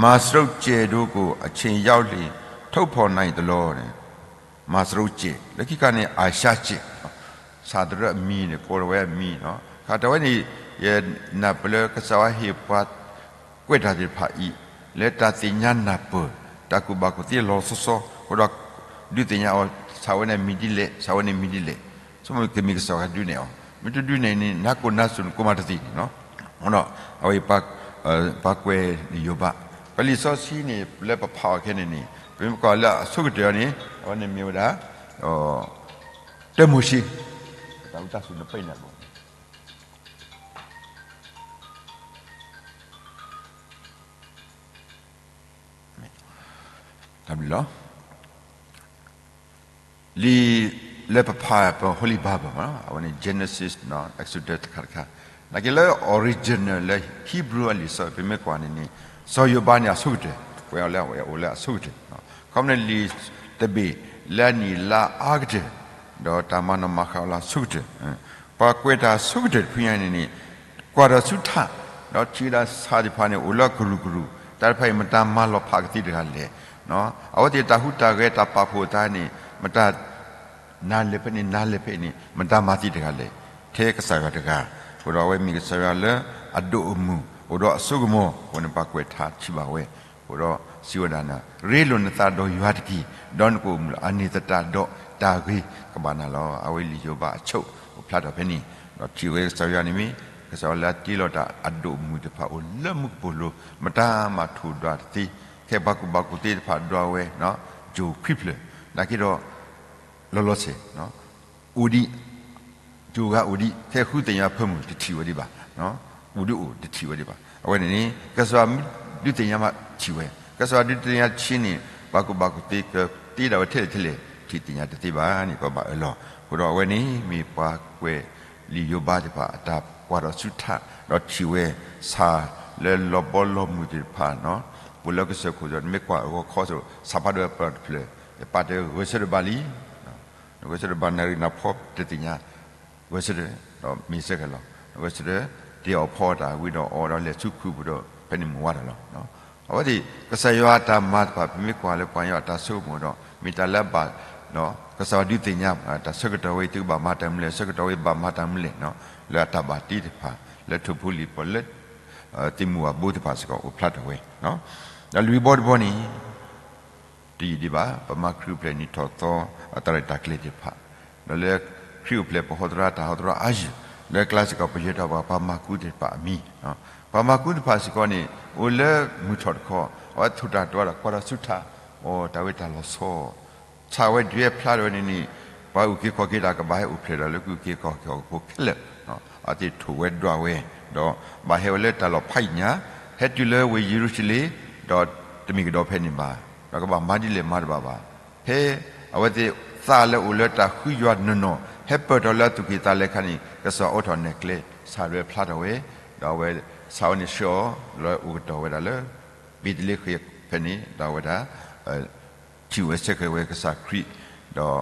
မစရူးကျဲတို့ကို အချိန်ရောက်လျှင် ထုတ်ဖော်နိုင်သလောန့ၣ်, မစရူးကျဲ, လၢခံခါန့ၣ် အၤၡါကျဲ, ဆၣ်သရၢအမံၤန့ၣ် ကိးဝဲအမံၤ, ခါတဝဲန့ၣ် ယနၢ်ပၢၢ်လၢကစၢ်ယွၤဟ့ၣ်ပှၤ ကွဲးတၢ်သ့ၣ်တဖၣ်အံၤ လၢတၢ်သ့ၣ်ညါနၢ်ပၢၢ် တၢ်ကူၣ်ဘၣ်ကူၣ်သ့လီၤဆီဆီ အဃိဒီး ဒုးသ့ၣ်ညါအီၤ ဆၣ်ဝဲန့ၣ်မံၤဒ်လဲၣ် ဆၣ်ဝဲန့ၣ်မံၤဒ်လဲၣ်, ဆိကမိၣ်ကမ့ၢ်ကစၢ်ယွၤဒုးနဲၣ်အီၤ, မ့ၢ်တဒုးနဲၣ်န့ၣ် နၤကိးနၤစူၣ်နကိးမးတသ့န့ၣ်, အဝဲ ပှၤကွဲးယိၤဘး, ပလံာ်စီဆှံန့ၣ် လၢပဖးအီၤခဲန့ၣ်န့ၣ် ပမ့ၢ်ကွၢ်လၢအဆိကတၢၢ်န့ၣ် အဝဲန့ၣ်မ့ၢ်ဝဲဒၣ် တၢမိၤၡ့, တၢ်ဝံသးစူၤနပ့ၤန့ၣ် တၢ်ဘျုးလီၤ. လံာ်လၢပဖးပ Holy Bible မ့ၢ် အဝဲန့ၣ် Genesis, Exodus တခါတခါ, နာ်က့လၢ original လၢ Hebrew အလံာ်စီဆှံ ပမ့ၢ်ကွၢ်န့ၣ်န့ၣ် စီၤယိၤဘးန့ၣ်အဆိကတၢၢ်, ကွဲးအီၤလၢအအိၣ်လၢအဆိကတၢၢ်, ခီမ့ၢ်န့ၣ်လံာ်တဘ့ၣ်လၢအနံၣ်လါအါကတၢၢ်, ဒီးတၢ်မၤနီၣ်မၤဃါအီၤလၢအဆိကတၢၢ် ပှၤကွဲးတၢ်အဆိကတၢၢ်တဖုညါန့ၣ်န့ၣ် ကွၢ်ဒီးဆူၣ်ထး, ဒီးထံၣ်ဝဲဒၣ်ဆၣ်သ့ၣ်တဖၣ်န့ၣ် အိၣ်လၢကရူၢ်ကရူၢ်, တၢ်တဖၣ်အံၤ မတၤမၤလီၤဖးကသ့တဂၤလဲၣ်, အဝဲသ့ၣ်တၢ်ဟူးတၢ်ဂဲၤတၢ်ပာ်ဖှိၣ်အသးန့ၣ် မတၤ နၤလဲၤဖဲန့ၣ် နၤလဲၤဖဲအံၤန့ၣ် မတၤမၤသ့တဂၤလဲၣ်, ထဲကစၢ်ယွၤတဂၤ, အဃိဒီးအဝဲမ့ၢ်ကစၢ်ယွၤလၢအဒိၣ်အမုၢ် အိၣ်ဒီးအစိကမီၤ, အဃိန့ၣ် ပှၤကွဲးထါထံၣ်ဘၣ်ဝဲ, အဃိဒီးစံးဝဲဒၣ်န့ၣ်, ရ့လိာ်နသးဒီးယွၤတက့ၢ်, ဒီးနကအိၣ်မုာ်လီၤ, အန့ၣ်သတးဒီးတၢ်ဂ့ၤကဘၣ်နၤလီၤ. အဝဲလံာ်ယိၤဘးအဆိကတၢၢ် အိၣ်ဖျါထီၣ်ဖဲန့ၣ်, ဒီးထံၣ်ဝဲကစၢ်ယွၤန့ၣ်မ့ၢ် ကစၢ်ယွၤလၢအတ့လီၤတၢ်အဒိၣ်အမုၢ်တဖၣ်အိၣ်လၢမူကပိာ်လိၤ, မတၤမၤထိၣ်ဒွးတသ့, ခဲပှၤကူၣ်ဘၣ်ကူၣ်သ့တဖၣ်ဒွးဝဲ, ကၠိၤခရံာ်ဖျၢၣ်, နာ်က့ဒီး လီၤလီၤဆဲး အိၣ်ဒံး, ကၠိၤဂၤအိၣ်ဒံး, ခဲဃုသ့ၣ်ညါဖၢမုၢ်တထံၣ်ဝဲဒံးဘၣ်, အိၣ်ဒံးအိၣ်တထံၣ်ဝဲဒံးဘၣ်. အဝဲန့ၣ်န့ၣ် ကစၢ်ယွၤမ့ၢ်ဒုးသ့ၣ်ညါမးထံၣ်ဝဲ, ကစၢ်ယွၤဒုးသ့ၣ်ညါတဆံန့ၣ် ပှၤကူၣ်ဘၣ်ကူၣ်သ့ကသ့ဒၣ်ဝဲထဲလဲၣ်ထဲလဲၣ် ထံၣ်သ့ၣ်ညါတသ့ဘၣ်န့ၣ် ပဘၣ်အၢၣ်လီၤ. အဃိဒီးအဝဲန့ၣ် မ့ၢ်ပှၤကွဲးလံာ်ယိၤဘးသ့ၣ်တဖၣ်အတၢ်ကွၢ်ထီၣ်ဆူထး ဒီးထံၣ်ဝဲဆၣ်လၢလီၤဘီလီၤမုၢ်သ့ၣ်တဖၣ် ပှၤလၢကစၢၢ်ခိၣ်ဒီး နမ့ၢ်ကွၢ်အဂီၢ်ခီ ဆၣ်ဖးဒိၣ်ဝဲပတဖျၢၣ် ယပာ်တဲဂဲၤဆၢထၢၣ်ဘၣ်လံ ဂဲၤဆၢထၢၣ်ဘၣ်နၢ်ရံၣ်နၢ်ဖီတသ့ၣ်ညါ ဂဲၤဆၢထၢၣ် ဒီးမ့ၢ်စ့ၢ်ကီးလီၤ. ဂဲၤဆၢထၢၣ် တ့အီၣ်ဖီအီၣ်တၢ်ဝံၤဒီးအီၣ်ဒီးလဲၤဆူခုၣ်ပူၤဒီး ဖဲန့ၣ်မုၢ်ဝါထီၣ်လီၤ. အဝဲသ့ၣ် ကစၢ်ယွၤအတၢ်မၤတဖၣ် ပမ့ၢ်ကွၢ်လၢပှၤကညီအတၢ်ဆိကမိၣ်ဒီး မ့ၢ်တၢ်လၢအဘၣ် ကစၢ်ယွၤဒုးသ့ၣ်ညါ တၢ်ဆၢကတီၢ်ဝဲအံၤ သုကဘၣ်မၤတၢ်မနုၤလဲၣ်, ဆၢကတီၢ်ဝဲအံၤဘၣ်မၤတၢ်မနုၤလဲၣ် လၢအတၢ်ဘၣ်တ့တဖၣ် လၢထိၣ်ဖိလံၣ်ဖိလၢ သ့ၣ်မုၢ်ဝၣ်ဘိသ့ၣ်တဖၣ်စ့ၢ်ကီးအိၣ်ဖျါထီၣ်ဝဲ ဒီးလွံၢ်ဘီတဘီန့ၣ် တယံာ်ဒံးဘၣ် ပမၤခရံာ်အိၣ်ဖျဲၣ်နံၣ်ထီၣ်သီ အတၢ်ရဲၣ်တၢ်ကျဲၤသ့ၣ်တဖၣ်, ဒီးလၢခရံာ်အိၣ်ဖျဲၣ်ပဟီသရၣ်တၢ်ဟီသရၣ်အါယုၢ်, လၢကျါစ့ၢ်ကီးပယဲၢ်ထီၣ်ပှၤပှၤမၤကူသ့ၣ်တဖၣ်အမံၤ, ပှၤမၤကူသ့ၣ်တဖၣ်စ့ၢ်ကီးန့ၣ် အိၣ်လၢမုၢ်ထီၣ်တခီ, အဝဲထိၣ်တၢ်တဝါဒီးကွၢ်ထီၣ်ဆူထး, အိၣ်တၢ်ဝဲတၢ်လီၤဆီ ဆၣ်ဝဲဒုးဟဲဖျါထီၣ်ဝဲန့ၣ်န့ၣ်, ပှၤအုၣ်က့ၤခီၣ်က့ၤတၢ်ကဘၣ်ဟဲအိၣ်ဖျဲၣ်ဒီးလၢကအုၣ်က့ၤခီၣ်က့ၤအီၤဖိခဲလၢာ်, အဝဲသ့ၣ်ထိၣ်ဝဲဒွးဝဲ, ဒီးဘၣ်ဟဲဝဲလၢတၢ်လီၢ်ဖးယံာ်ညါ, ဟဲတုၤလၢဝ့ၢ်ယရူၤၡလ့ၣ်, ဒီးတမ့ၢ်ကဒီးဖဲန့ၣ်ဘၣ်, ဒီးကဘၣ်မၤဒ်လဲၣ်မၤတဘၣ်ဘၣ်, ဖဲအဝဲသ့ၣ်သးလၢအိၣ်လၢတၢ်ဃုယွၤနီၢ်နီၢ် ဟဲပၢၢ်ထီၣ်လၢအသူၣ်ကံၢ်သးလဲခါန့ၣ် ကစၢ်အိးထီၣ်နဲၣ်ကျဲ ဆၣ်ဒၣ်ဝဲဖျါထီၣ်ဝဲ, ဒီးအဝဲဆၣ်ဝဲန့ၣ်ဆှၢအီၤ လၢအိၣ်ကတီၢ်ဝဲဒၣ်လၢ ဘ့းသလ့ဃ့ၣ်ဖဲန့ၣ် ဒီးအဝဲဒၣ် ထံၣ်ဝဲဆၢဃဲၤဝဲကစၢ်ခရံာ်,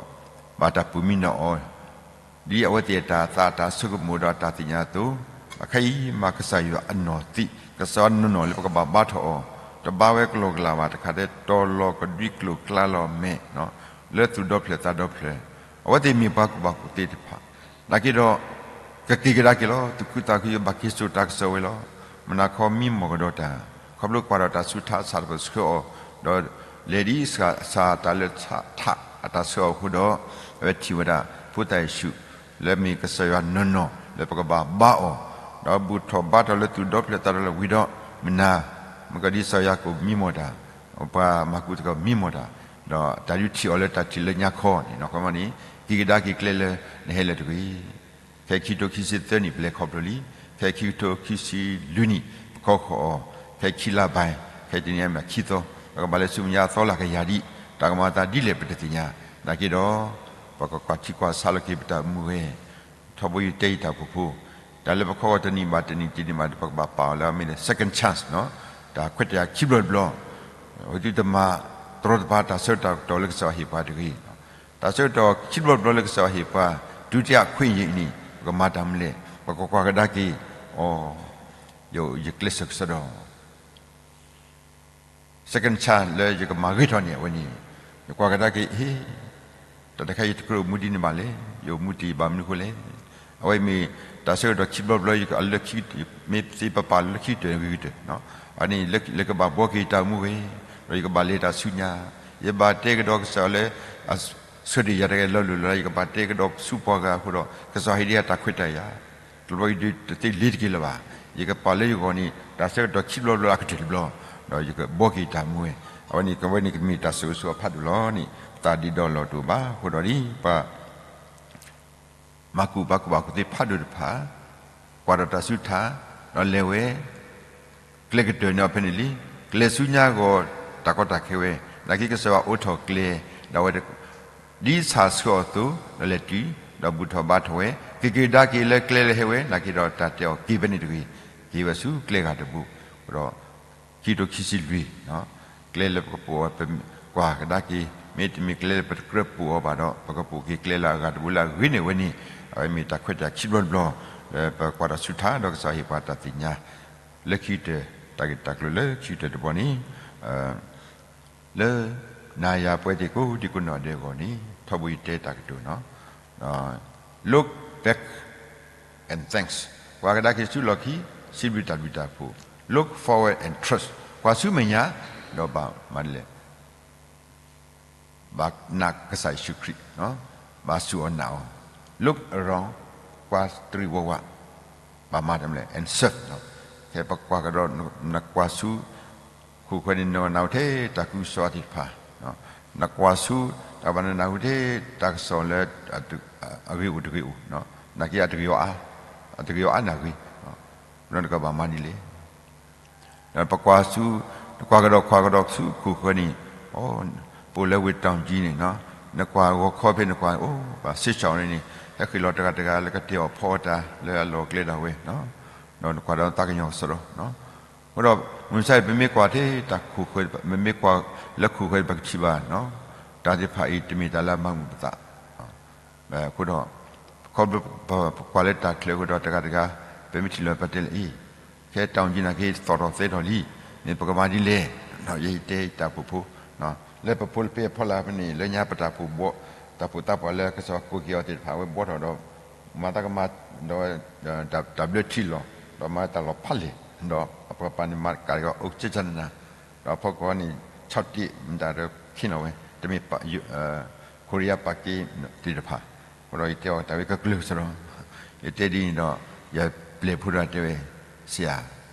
ဒီးဘၣ်တၢ်ပူၤမံနီၣ်အီၤ, ဒ်အဝဲသ့ၣ်အတၢ်သးတၢ်ဆိကမိၣ်ဒီးတၢ်သ့ၣ်ညါအသိး, အခဲအံၤမ့ၢ်ကစၢ်ယွၤအနီၢ်သံး, ကစၢ်ယွၤနီၢ်နီၢ်လၢပကဘၣ်ဘါထီၣ်အီၤ, တဘါဝဲကလီကလီဘၣ်တခါ, တဲတီၤလီၤကဒွံကျိာ်ကျါလီၤမဲာ်, လၢသူၣ်ဒီဖျၢၣ်သးဒီဖျၢၣ်, အဝဲသ့ၣ်မ့ၢ်ပှၤကူၣ်ဘၣ်ကူၣ်သ့တဖၣ် နာ်က့ဒီး ကက့ၤကဒါက့ၤလီၤ, သူၣ်ခုသးခု ဘၣ်က့ၤစိာ်တၢ်ကစီၣ်ဝဲလီၤ. မုၢ်နၤခီမံမီၢ်ကဒီးတၢ်, ခီဖျိကွၢ်ဒီးတၢ်ဆူးထးဆၣ်တဖၣ်ဆှၢအီၤ, ဒီးလဲၤဒ်ဆၣ်တၢ်လၢထးအတၢ်ဆှၢအီၤအဃိဒီး, အဝဲထံၣ်ဝဲဒၣ် ဖိသၣ်ယ့ၣ်ၡူး လၢမ့ၢ်ကစၢ်ယွၤနီၢ်နီၢ်လၢပကဘၣ်ဘါအီၤ, ဒီးဘူၣ်ထီၣ်ဘါထီၣ်လၢသူၣ်ဒီဖျၢၣ်သးဒီဖျၢၣ်ဝံၤဒီး, မုၢ်နၤ, မ့ၢ်ကဒ်စီၤယၤကိာ်မံမီၢ်တၢ်, ပှၤမၤကူသကိးမံမီၢ်တၢ်, ဒီးတၢ်ဒုးထံၣ်အီၤလၢတၢ်ထံၣ်လၢညါခီန့ၣ် နီၢ်ကီမးန့ၣ်, က့ၤကဒါက့ၤကျဲလၢနဟဲလၢတဂ့ၤ ဖဲခံကထိခံဆံသၢနံၣ် ပလဲၤခီဖျိလံ, ဖဲခံကထိခံဆံလွံၢ်နံၣ် ပခီဃီၤအီၤ, ဖဲခံလါဘဲ, ဖဲတနံၤအံၤမ့ၢ်ခံသီ, ပကဘၣ်လဲၤဆူမဲာ်ညါအသီလၢကယၤဒံး, တၢ်ကမၤအသးဒ်လဲၣ်ပတသ့ၣ်ညါ, နာ်က့ဒီး, ပကကွၢ်ထံကွၢ်ဆးလီၤက့ၤပတၢ်အိၣ်မူဝဲ, ထီဘိယတဲယတၢ်အိၣ်ဖှိၣ်ဖိ, တၢ်လၢပခီဂီၤတနံၣ်ဘၣ်တနံၣ်တနံၣ်ဘၣ် ပကဘၣ်ပာ်အီၤလၢအမ့ၢ်လၢ second chance နီၢ်, တၢ်ခွဲးတၢ်ယာ်ခံဘျီတဘျီ, ဝံၤသုတမၤတရီတပါတၢ်ဆၢကတီၢ်လၢကစၢ်ယွၤဟ့ၣ်ပှၤတဂ့ၤ တၢ်ဆၢကတီၢ်ခံဘျီတဘျီလၢကစၢ်ယွၤဟ့ၣ်ပှၤ, တုၤတၢ်အခွဲးအံၤန့ၣ် ပကမၤတၢ်မနုၤလဲၣ်, ပကကွၢ်ကဒါက့ၤ, အိ, ယကျဲးစၢးကစီဒီ, second chance လၢယကမၤဂ့ၤထီၣ်န့ၣ် အဝဲန့ၣ်, ယကွၢ်ကဒါက့ၤ, ဟ့ၣ်, တၢ်တခါယတကြၢးအိၣ်မူဒ်န့ၣ်ဘၣ်လဲၣ်, ယအိၣ်မူတ့ၢ်ဘၣ်မနုၤအဃိလဲၣ်, အဝဲမ့ၢ်တၢ်ဆၢကတီၢ်ခံဘျီတဘျီ ယကလၢခံ, မ့ၢ်သ့ပပာ်လၢခံကတၢၢ်ဂ့ၤကတၢၢ်, အန့ၣ်လၢကဘၣ်ဘှီက့ၤယတၢ်အိၣ်မူဝဲ, ဒီးယကဘၣ်လဲၤတၢ်ဆူညါ, ယဘၣ်တဲကဒီးကစၢ်ယွၤလၢ အဆၢဒၣ်ယၤတဂၤလီၤလိၤလီၤလး ယကဘၣ်တဲကဒီးဆူပှၤဂၤအဃိဒီး ကစၢ်ယွၤဟ့ၣ်ဒံးယၤတၢ်ခွဲးတၢ်ယာ်, တဘျီယဒုးတသ့လ့ၤတက့ၤလၢၤဘၣ်, ယကပာ်လၢယဂီၢ်န့ၣ် တၢ်ဆၢကတီၢ်ခံဘျီတဘျီအကတၢၢ်တဘျီ, ဒီးယကဘှီက့ၤယတၢ်အိၣ်မူဝဲ, အဝဲန့ၣ် အဝဲန့ၣ်ကမ့ၢ်တၢ်ဆိၣ်ဂ့ၤဆိၣ်ဝါဖးဒိၣ်လီၤန့ၣ် ပသးဒ့ဒီလီၤတအိၣ်ဘၣ်အဃိဒီးန့ၣ် ပှၤ မၤကူၣ်ဘၣ်ကူၣ်ဘၣ်ကူၣ်သ့ဖးဒိၣ်တဖၣ်, ကွၢ်ဒီးတၢ်ဆူးထး, ဒီးလဲၤဝဲ, ကျဲကတၢၢ်န့ၣ်အီၤဖဲန့ၣ်လံ, ကျဲဆူညါအဂီၢ် တၢ်ကီတၢ်ခဲဝဲ, နာ်က့ကစၢ်ယွၤအိးထီၣ်ကျဲ, ဒီးအဝဲ ဒ်ဆၣ်ဆှၢအီၤအသိး ဒီးလဲၤတုၤ, ဒီးဘူၣ်ထီၣ်ဘါထီၣ်ဝဲ, က့ၤက့ၤကဒါက့ၤလၢကျဲလၢဟဲဝဲ, နာ်က့ဒီးတၢ်တဲအီၤက့ၤဖဲန့ၣ်တဂ့ၤ, က့ၤဝဲဆူကျဲဂၤတဘိ, ဒီး ခံကထိခံဆံလွံၢ်, ကျဲလၢပကပိာ်အီၤ ပကွၢ်ကဒါက့ၤ, မ့တမ့ၢ်ကျဲလၢပတကြၢးပိာ်အီၤဘၣ်ဒီး ပကပိာ်က့ၤကျဲလၢအဂၤတဘိလၢအဂ့ၤန့ၢ်ဝဲန့ၣ်, အဝဲမ့ၢ်တၢ်ခွဲးတၢ်ယာ်ခံဘျီတဘျီ, လၢပကွၢ်တၢ်ဆူးထးဒီးကစၢ်ဟ့ၣ်ပှၤတၢ်သ့ၣ်ညါ, လၢခံကတၢၢ်, တၢ်ဂ့ၢ်တၢ်ကျိၤလၢခံကတၢၢ်တဘီန့ၣ် လၢနၤယၤပဝဲသ့ၣ်ကိးဒံကိးနီၢ်ဒဲးအဂီၢ်န့ၣ် ထီဘိယတဲတၢ်ကတိၤနီၢ်, look back and thanks, ကွၢ်ကဒါက့ၤဆူလီၢ်ခံ, စံးဘျုးတၢ်ဘျုးတၢ်ဖှိၣ်, look forward and trust, ကွၢ်ဆူမဲာ်ညါ, ဒီးဘၣ်မၤဒ်လဲၣ် ဘၣ်နာ်ကစၢ်ယ့ၣ်ၡူးခရံာ်, ဘၣ်စူၢ်အီၤနာ်အီၤ, look around, ကွၢ်တရံးဝးဝး, ဘၣ်မၤတၢ်မနုၤလဲၣ် and serve, ဖဲပကွၢ်ကဒီး နကွၢ်ဆူ ဃိာ်ခွဲးန့ၣ် နနၢ်ဟူထဲတၢ်ကူၣ်စီသ့ၣ်တဖၣ်, နကွၢ်ဆူ တၢ်ဘၣ်နနၢ်ဟူထဲတၢ်ကစီၣ်လၢ အဂ့ၤအိၣ်တဂ့ၤအိၣ်, နာ်က့အတဂ့ၤအီၤအါ, အတဂ့ၤအီၤအါန့ၣ်အဂ့ၤ, ဒီးနကဘၣ်မၤဒ်လဲၣ် ဒီးပကွၢ်ဆူ နကွၢ်ကဒီးကွၢ်ကဒီးဆူခိၣ်ဃၢၤန့ၣ်, အိၣ်လၢဝ့ၢ်တီၢ်ကၠံန့ၣ်, နကွၢ်ဂီၤခီဖဲနကွၢ် အိၣ်ပှၤစ့ၢ်ကီးန့ၣ်န့ၣ် ဟဲဃ့ၢ်လီၤတဂၤတဂၤလၢကတဲာ်အီၤဖီအီၣ်တၢ်လၢအလီၢ်အကျဲဒၣ်ဝဲ, ဒီးနကွၢ်ဒီးသးကညီၤကစီဒီ, အဃိဒီး မုၢ်မဆါအံၤ ပမ့ၢ်ကွၢ်ထဲတၢ်ခိၣ်ဃၢၤ, ပမ့ၢ်ကွၢ်လၢခိၣ်ဃၢၤပကထံၣ်ဘၣ်, တၢ်သ့ၣ်တဖၣ်အံၤ တမ့ၢ်တၢ်လၢအမၤမုာ်ပသး အဃိဒီး ခီဖျိပကွၢ်လၢတၢ်ချၢအဃိဒီးတဂၤတဂၤ ပမ့ၢ်ထံၣ်လီၤပတဲလၢအံၤ, ခဲတီၢ်ကၠံနာ်က့သီၣ်ထီၣ်သဲထီၣ်လံ, မ့ၢ်ပကမၤဒ်လဲၣ်, ယတဲတၢ်အိၣ်ဖှိၣ်ဖိ, လၢပဖိလပ့အဖီလာ်ဖဲန့ၣ် လၢညါပတၢ်အိၣ်ဖှိၣ်ဘှီ, တၢ်အိၣ်ဖှိၣ်သးပှၢ်လၢကစၢ်ယွၤကိးက့ၤအီၤသ့ၣ်တဖၣ် အဝဲဘှီထီၣ်ဒီး မၤသးကမၤဒီး တၢ်ဘျၢထံလီၢ်, ဒီးမၤတၢ်လီၢ်ဖးလဲၢ်, ဒီးအပှၤပၤန့ၣ်မၤကးကီၤအိၣ်ကၠဲကၠဲနနၤ, ဒီးအဖီခိၣ်န့ၣ် ဆီၣ်တံၣ်မတၤဒီးခ့နီၣ်ဝဲ, တမ့ၢ် ခိရံယါပာ်က့ၤသ့ၣ်တဖၣ်, အဃိဒီးယတဲအီၤတၢ်ဝဲကကျၢၤကစီဒီ, ယတဲဒ်န့ၣ်ဒီး ယပျဲၢ်ဖိဒီးတဲဝဲ, ဆရာ,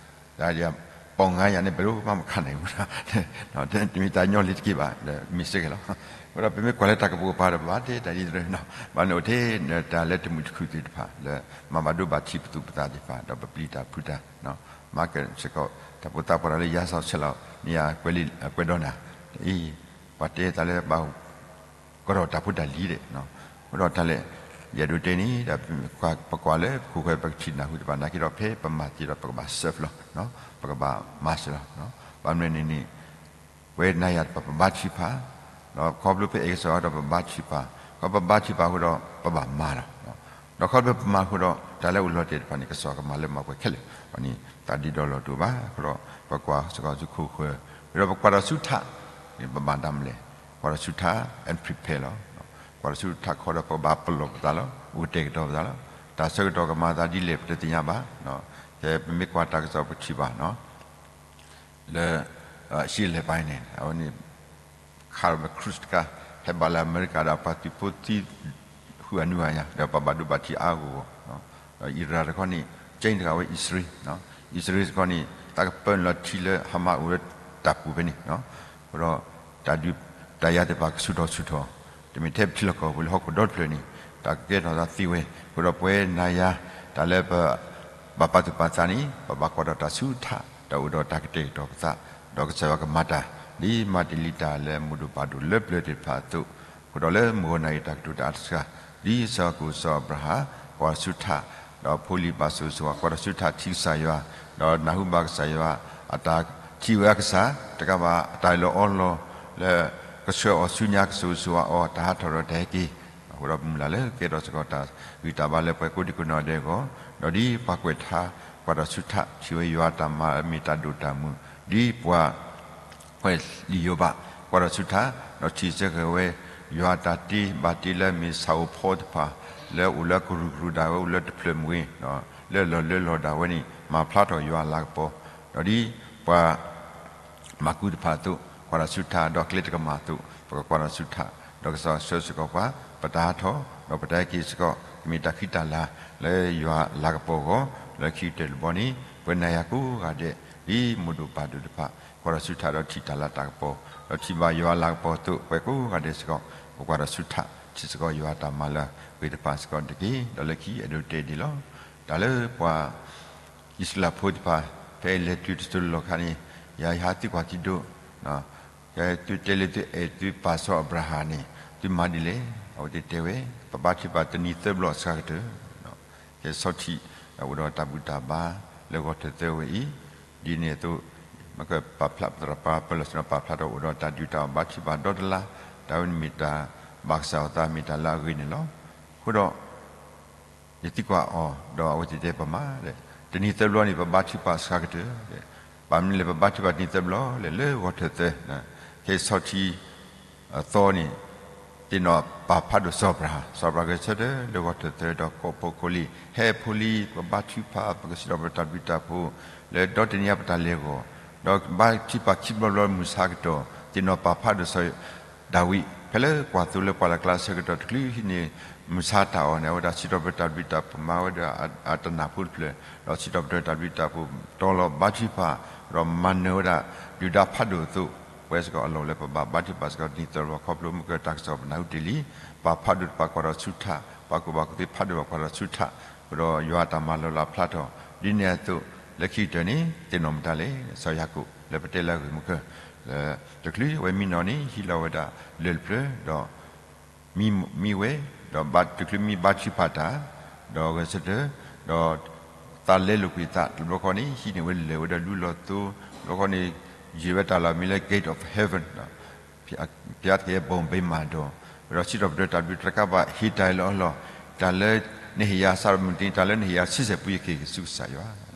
ဒီး ပေါင်ငါးရာ န့ၣ် ဘယ်လိုမှမခံနိုင်ဘူး, တမ့ၢ်တၢ်ညီလ့ၤတက့ၢ်ဘၣ်, ဒီးမ့ၢ်စ့ၢ်ကီးလီၤ. အဃိဒီးပမ့ၢ်ကွၢ်လၢတၢ်ကပိာ်ကပၤဒီး ပဘၣ်တဲတၢ်ဒ်သိး, ဘၣ်မနုၤအိၣ်ထဲတၢ်လၢတမုာ်တခုၣ်သ့ၣ်တဖၣ် လၢမၤဘၣ်ဒိဘၣ်ထံးပသူၣ်ပသးသ့ၣ်တဖၣ် ဒီးပပျံၤတၢ်ဖုးတၢ်, မၤကစ့ၢ်ကီး တၢ်အိၣ်ဖှိၣ်သးပှၢ်ဒီးလၢယါစီဆဲးလီၤ မ့ၢ်ယကွဲးဒီးနၤ, အံၤ ပှၤတဲတၢ်လၢဘၣ် ကဒီးတၢ်ဖိတၢ်လံၤဒဲး, အဃိဒီးတၢ်လဲၣ်, ယအဲၣ်ဒိးတဲန့ၣ်ဒီး ပကွၢ်လၢပခိၣ်ဃၢၤပကထံၣ်နၢ်ဟူတဖၣ်နာ်က့ဒီး ဖဲပမၤသ့ဒီးပကဘၣ် serve လီၤ, ပကဘၣ်မၤစၢၤလီၤ, ဘၣ်မနုၤန့ၣ်န့ၣ် ပဝဲနၤယၤတဖၣ်ပဘါထုကဖၣ်, ဒီးခီဖျိပအဲၣ်ကစၢ်ယွၤဒီးပဘါထုကဖၣ်, ခီဖျိပဘါထုကဖၣ်အဃိဒီးပဘၣ်မၤလီၤ, ဒီးခီဖျိပမၤအဃိဒီး တၢ်လၢအိၣ်လီၤတဲာ်တဖၣ်န့ၣ် ကစၢ်ယွၤကမၤလၢမၤပှဲၤခဲလၢာ်, န့ၣ် တၢ်ဒ်ဒီးလီၢ်တအိၣ်ဘၣ်, အဃိဒီး ပကွၢ်စ့ၢ်ကီးဆူခိၣ်ဃၢၤ, ဒီးပကွၢ်ဒီးဆူထး, ပဘၣ်မၤတၢ်မနုၤလဲၣ်, ကွၢ်ဒီးဆူထး and prepare လီၤ, ကွၢ်ဒီးဆူထးခီဒီးပကဘၣ်ပလီၢ်ပသးလီၤ, အိၣ်ကတဲာ်ကတီၤပသးလီၤ, တၢ်ဆၢကတီၢ်ကမၤသးဒ်လဲၣ်ပတသ့ၣ်ညါဘၣ်, ဖဲပမ့ၢ်ကွၢ်တၢ်ကစီၣ်ပထံၣ်ဘၣ် လၢ အရှေ့အလယ်ပိုင်းန့ၣ် အဝဲန့ၣ် ခးဒီး cruise တခါ ဟဲဘၣ်လၢအမဲရကၤဒီးအပှၤသုးဖိသံ ဃုအနွံဂၤညါ ဒီးပှၤဘၣ်ဒိဘၣ်ထံးအါဂီၢ်ဂီၢ်, ဒီးအံရၣ်တခီန့ၣ် ကၠ့တဂၤဝဲအံၣ်စရ့လး, အံၣ်စရ့လးတခီန့ၣ် သးကပၢနုာ်လီၤထံလၢဟမါအိၣ်လၢတၢ်ပူၤဖဲန့ၣ်, အဃိဒီး တၢ်ဒုးတၢ်ယၤသ့ၣ်တဖၣ်ကဆူၣ်ထီၣ်ဆူၣ်ထီၣ်, တမ့ၢ်ထဲပထံလီၢ်ကီၢ်ပူၤလၢဟီၣ်ခိၣ်ဒီတဖျၢၣ်န့ၣ် တၢ်ကကဲထီၣ်သးသ့ဝဲ, အဃိဒီးပဝဲနၤယၤ တၢ်လၢပ ဘၣ်ပာ်သူၣ်ပာ်သးန့ၣ် ပဘၣ်ကွၢ်ဒီးတၢ်ဆူထး, တၢ်အိၣ်ဒီးတၢ်ကတဲာ်ကတီၤပသး, ဒီးကစၢ်ယွၤကမၤတၢ် ဒ်မၤတ့ၢ်လံတၢ်လၢမုၢ်ဒိၣ်ဘၣ်ဒိၣ်လၢပျၢၤသ့ၣ်တဖၣ်အသိး, အဃိဒီးလၢမုၢ်ဂီၤနၤအံၤတၢ်ကတိၤတၢ်အါတစှၤ, ဒ်စီၤယၤကိာ်စီၤအၤဘြၤဟၣ် ကွၢ်ဆူထး, ဒီးဖိလံၤဘၣ်ဆိၣ်ဂ့ၤဆိၣ်ဝါ ကွၢ်တၢ်ဆူထးထံကစၢ်ယွၤ, ဒီးနၢ်ဟူဘၣ်ကစၢ်ယွၤ အတၢ်ထံၣ်ဝဲအကစၢ်, တကးဘၣ်အတၢ်အၢၣ်လီၤအီလီၤလၢ ကဆှၢအီၤဆူညါကဆိၣ်ဂ့ၤဆိၣ်ဝါအီၤ တၢ်ဟးထီၣ်ဒီးတၢ်ဟဲက့ၤ, အဃိဒီးမုၢ်လၢ်လၢကဲထီၣ်စ့ၢ်ကီးတၢ်ဂံၢ်တၢ်ဘါလၢပှၤကိးဒံကိးနီၢ်ဒဲးအဂီၢ်, ဒီးဒ်ပှၤကွဲးထါ ကွၢ်တၢ်ဆူထး ထံၣ်ဝဲယွၤအတၢ်မၤမ့ၢ်တၢ်ဒိၣ်တၢ်မုၢ်, ဒ်ပှၤ ကွဲးလံာ်ယိၤဘး ကွၢ်တၢ်ဆူထး, ဒီးထံၣ်ဆၢက့ၤဝဲ ယွၤအတၢ်တ့ဘၣ်တ့လၢမ့ၢ်ဆၣ်ဧိၤဖီတဖၣ် လၢအိၣ်လၢကရူၢ်ကရူၢ်ဒၣ်ဝဲအိၣ်လၢတဖျၢၣ်မ့ၢ်ဂ့ၤ, လၢလီၢ်လၢလီၢ်ဒၣ်ဝဲန့ၣ် မၤဖျါထီၣ်ယွၤအလၤကပီၤ, ဒီးဒ်ပှၤ မၤကူတဖၣ်အသိး ကွၢ်တၢ်ဆူထး ဒီးကျဲတကမၣ်အသိး ပကကွၢ်တၢ်ဆူထး, ဒီးကစၢ်ဆှၢစ့ၢ်ကီးပှၤ ပတၢ်ဟးထီၣ် ဒီးပတၢ်ဟဲက့ၤစ့ၢ်ကီး ကမ့ၢ်တၢ်ဃံတၢ်လၤ လၢယွၤအလၤကပီၤအဂီၢ်, လၢခံကတၢၢ်တဘျီန့ၣ် ပဝဲနၤယၤကိးဂၤဒဲး ဒ်မုၢ်ဒိၣ်ဘၣ်ဒိၣ်တဖၣ် ကွၢ်တၢ်ဆူထးဒီးထံၣ်တၢ်လၤတၢ်ကပီၤ, ဒီးထံၣ်ဘၣ်ယွၤအလၤကပီၤအသိး ပဝဲကိးဂၤဒဲးစ့ၢ်ကီး ပကွၢ်တၢ်ဆူထး ထံၣ်စ့ၢ်ကီးယွၤအတၢ်မၤလၢအဂ့ၤတဖၣ်စ့ၢ်ကီးတက့ၢ်. ဒီးလၢခံအဲၣ်ဒိးတဲဒ်လီၤ. တၢ်လၢပှၤ အံၣ်စရ့လးဖိတဖၣ် ဖဲအလဲၤတုၤတစိၤလီၢ်ခါန့ၣ် ယဟးသုကွၢ်သံဒိး, သုတဲလၢသုအဲၣ်သုပၢ်စီၤအၤဘြၤဟၣ်န့ၣ် သုမၤဒ်လဲၣ်. အဝဲသ့ၣ်တဲဝဲ ပဘါထုကဖၣ်တနံၤသၢဘျီအစှၤကတၢၢ်, ကဲဆီၣ်ထံး အိၣ်ဒီးတၢ်ဘူၣ်တၢ်ဘါလၢဂီၤထၢၣ်သၢဝဲအံၤ, ဒ်န့ၣ်အသိး မ့ၢ်ကပာ်ဖျါပသရၣ်ပၢ်ပၢၢ်လီၤဆ့ၣ်နီၤ ပာ်ဖျါထီၣ်အိၣ်ဒီးတၢ်ဒုၣ်တၢ်အီၣ်ဘါထုကဖၣ်ဒီတလါ, တၢ်ဝဲန့ၣ်မ့ၢ်တၢ်ဘၣ်ကစၢ်အသး မ့ၢ်တၢ်လၢအဂ့ၤန့ၣ်လီၤ. အဃိဒီး ယသံကွၢ်အီၤ ဒီးအဝဲသ့ၣ်တဲပမၤ, တနံၤသၢဘျီန့ၣ် ပဘါထုကဖၣ်စှၤကတၢၢ်, ဘၣ်မနုၤလဲၣ် ပဘါထုကဖၣ်တနံၤသၢဘျီလဲၣ် လၢဂီၤထၢၣ်သၢ, ခဲဆီၣ်ထံး အသီန့ၣ် သ့ၣ်နီၣ်ပာ်ဖးဒိၣ်စီၤအၤဘြၤဟၣ်, စီၤအၤဘြၤဟၣ်ဂဲၤဆၢထၢၣ်လၢဂီၤထၢၣ်သၢ ဒီးကိးဖိကိးလံၤ ဟဲဖိလံၤ ပဘါထုကဖၣ် ပကစံးထီၣ်ပတြၢၤတၢ်ဘျုးတၢ်ဖှိၣ် လၢဒီတနံၤညါပတၢ်လဲၤအဂီၢ်, ဒီးဘါထုကဖၣ်ခံဘျီဘျီမုၢ်ဆါကတီၢ် သ့ၣ်နီၣ်ပာ်ဖးဒိၣ်စီၤ ဒၤဝံး ဖဲလၢကွၢ်သိလၢပှၢ်လၢ်ကျါဆၢကတီၢ်တချုးဟံးန့ၢ် မုၢ်ဆါတၢ်အီၣ်န့ၣ် အဝဲဒၣ်စံးထီၣ်ပတြၢၤတၢ်ဘျုးတၢ်ဖှိၣ်မၤဝဲဒၣ်အတၢ်နၢ်ဖိတဖျၢၣ်, ဒီးစံးထီၣ်ပတြၢၤတၢ်ဘျုးတၢ်ဖှိၣ်တီလီၤဘါထုကဖၣ်, ဒီးမၤနၢၤဝဲဒၣ်ဒုၣ်ဒါဖးဒိၣ်အသိး, ပဝဲစ့ၢ်ကီးအလီၢ်လၢပဘၣ်ဘါထုကဖၣ်စ့ၢ်ကီးတနံၤသၢဘျီ ခီဖျိမုၢ်ကတၢၢ်တၢ်ကစီၣ်ပနၢ်ဟူတ့ၢ်လံ, ပာ်ဖးဒိၣ်တဖၣ်ကွၢ်ထီၣ်ဆူထး, ပှၤကူၣ်ဘၣ်ကူၣ်သ့ဖးဒိၣ်ဘၣ်ကွၢ်ထီၣ်ဆူထး, အဃိဒီးယွၤအတၢ်မၤလီၤလးဖျါထီၣ်, ဒ်န့ၣ်အသိး လၢခံကတၢၢ်န့ၣ် သ့ၣ်နီၣ်မတၤလဲၣ် စီၤယၤကိာ် လၢပတဲလၢအဂ့ၢ်မူခၢၣ်, လၢတချုးအဝဲမံနီၤန့ၣ် ဟံးလီၤဝဲဒၣ်လၢၢ်တဖျၢၣ် ဒီး မံဝဲ, ဒီးဘါတချုးမံဘါထုကဖၣ်တၢ်, ဒီးဂဲၤဆၢထၢၣ်, ဒီး သးလဲလိာ်ကွံာ်သး တဘျီဃီန့ၣ် ဟံးန့ၢ်ဝဲလၢၢ်ဝဲဒီးလူလီၤသိ, တဘျီဃီန့ၣ် ယံာ်ဝဲတၢ်လီၢ်မံၤလၢ Gate of Heaven ဒီး ဖျါသက့ဘိၣ်ဘ့မၤဒီး, ဒီးစံးထီၣ်ပတြၢၤတၢ်ဘျုးတၢ်တကးဘၣ် ဟ့ၣ်တၢ်အၢၣ်လီၤအီလီၤ, တၢ်လၢနဟ့ၣ်ယၤ စးထီၣ်မုၢ်တနံၤ တၢ်လၢနဟ့ၣ်ယၤဆံဆဲၣ်ပူၤ ယကဟ့ၣ်ဆူကစၢ်ယွၤ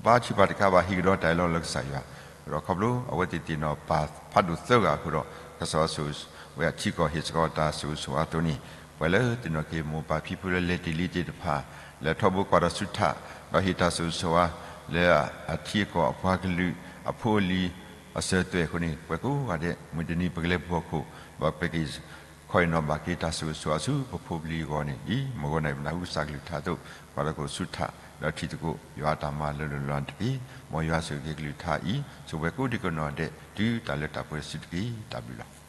ဘါထုကဖၣ်တကးဘၣ် ဟ့ၣ်ကဒီးတၢ်အၢၣ်လီၤလၢကစၢ်ယွၤ, ဒီးခီဖျိအဝဲသ့ၣ်သ့ၣ်နီၣ်ပၢ်ဖးဒိၣ်သၢဂၤအဃိဒီး ကစၢ်ယွၤဆိၣ်ဂ့ၤဝဲအထံကီၢ် ဟ့ၣ်စ့ၢ်ကီးတၢ်ဆိၣ်ဂ့ၤဆိၣ်ဝါအသိးန့ၣ်, ပှၤလၢသ့ၣ်နီၣ်က့ၤမိၢ်ပၢ်ဖံဖုလၢလဲၤတ့ၢ်လံသ့ၣ်တဖၣ်, လၢထီဘိကွၢ်ဒီးဆူၣ်ထး, ဒီးဟ့ၣ်တၢ်ဆိၣ်ဂ့ၤဆိၣ်ဝါ လၢအထံအကီၢ်အပှၤကလုာ်အဖိအလံၤအစၢၤအသွဲၣ်အဃိန့ၣ်, ပှၤကိးဂၤဒဲး မုၢ်တနံၤပကလဲၤပဟီၣ်ခိၣ်, ဒီးပက့ၤခီအံၤနီၤဘၣ်က့ၤတၢ်ဆိၣ်ဂ့ၤဆိၣ်ဝါဆူပဖိပလံၤအဂီၢ်န့ၣ်, ဒ်မုၢ်ဂီၤနၤအံၤ ပနၢ်ဟူကစၢ်ကလုၢ်ကထါအသိး, ကွၢ်ဒီးကအိၣ်ဆူၣ်ထး, ဒီးထံၣ်သကိးယွၤအတၢ်မၤလၢာ်လၢာ်လီၤတက့ၢ်. မ်ယွၤဆိၣ်ဂ့ၤက့ၤကလုၢ်ကထါအံၤ ဆိပှဲၤကိးဒံကနီၢ်ဒဲး တုၤတၢ်လၢတၢ်ပှဲၤတစုတက့ၢ်. တၢ်ဘျုးလီၤ.